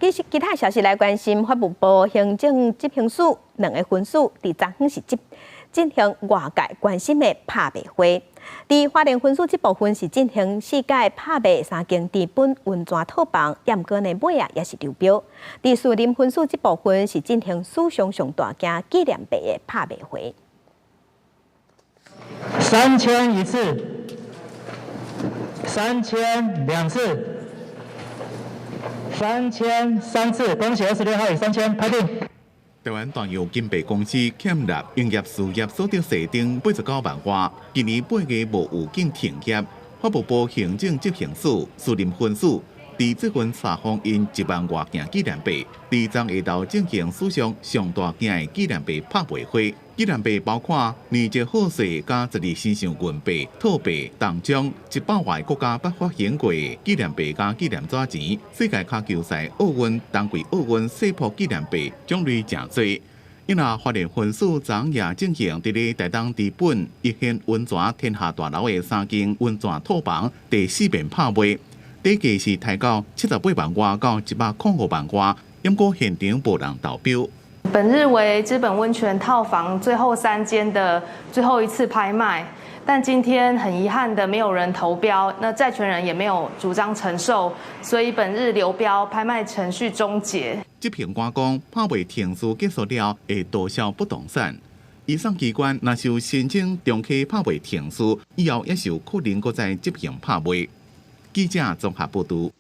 其實其他消息來關心，法務部行政執行署兩个分署佇昨昏是進進行外界關心的拍賣會。佇花蓮分署這部分是進行世界拍賣三間知本溫泉套房，毋過呢尾仔也是流標。佇士林分署這部分是進行史上上大件紀念幣的拍賣會。 3000一次，3000兩次。3000三次，恭喜26號以3000拍定。台灣大洋金幣公司欠納營業事業所得稅頂89萬外，今年8月無預警停業。法務部行政執行署士林分署佇這份查封𪜶1萬外件紀念幣，佇昨下晝進行史上上大件的紀念幣拍賣會。紀念幣包括年節賀歲佮十二生肖銀幣、套幣、銅章、100外國家捌發行過紀念幣佮紀念紙錢、世界跤球賽奧運冬季奧運世博紀念幣，種類誠濟。因為花蓮分署昨夜進行佇咧台東知本逸軒溫泉天下大樓的三間溫泉套房第四遍拍賣，底價是提到78萬外到105萬外，毋過現場無人投標。本日為知本溫泉套房最後三間的最後一次拍賣，但今天很遺憾的沒有人投標，那債權人也沒有主張承受，所以本日流標，拍賣程序終結。執行官講，拍賣程序結束了會杜銷不動產。移送機關若是有申請重啟拍賣程序，以後也是有可能閣再執行拍賣。記者綜合報導。